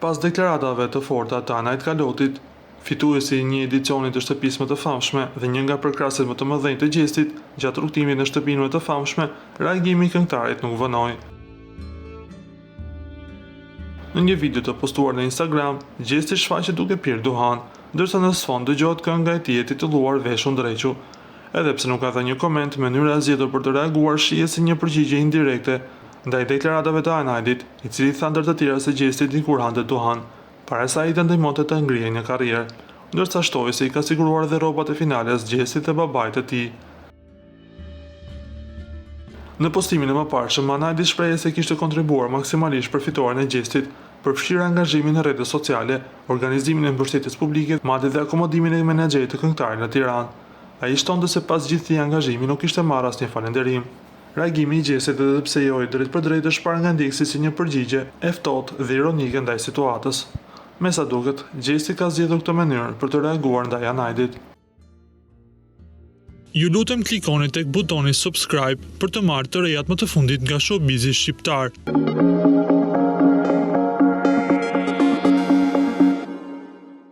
Pas deklaratave të forta të Anaid Kalotit, fituesi i një edicioni të shtëpisë më të famshme dhe një nga përkrahësit më të mëdhenj të Gjestit, gjatë rrugëtimit në shtëpinë më të famshme, reagimi i këngëtarit nuk vonoi. Në një video të postuar në Instagram, Gjesti shfaqet duke pirë duhan, ndërsa në sfond dëgjohet kënga e tij e titulluar Veshu Ndrequ. Edhe pse nuk ka dhënë një koment, mënyra e zgjedhur për të reaguar shihet si një përgjigje indirekte ndaj deklaratave të Anajdit, i cili tha ndër të tjera se Gjesti dikur hante duhan, para se ai ta ndihmonte të ngrihej në karrierë, ndërsa shtoi se i ka siguruar edhe rrobat e finales Gjestit dhe babait të tij. Në postimin e mëparshëm, Anajdi shprehej se kishte kontribuar maksimalisht për fitoren e Gjestit, përfshirë angazhimin në rrjetet sociale, organizimin e mbështetjes publike, madje dhe akomodimin e menaxherit të këngëtarit në Tiranë. Ai shtonte se pas gjithë këtij angazhimi nuk kishte marrë asnjë falënderim. Reagimi i Gjestit edhe pse jo i drejtpërdrejtë është parë nga ndjekësit si një përgjigje e ftohtë dhe ironike ndaj situatës. Me sa duket, Gjesti ka zgjedhur këtë mënyrë për të reaguar ndaj Anajdit. Ju lutem klikoni tek butoni subscribe për të marrë të rejat më të fundit nga showbizi shqiptar.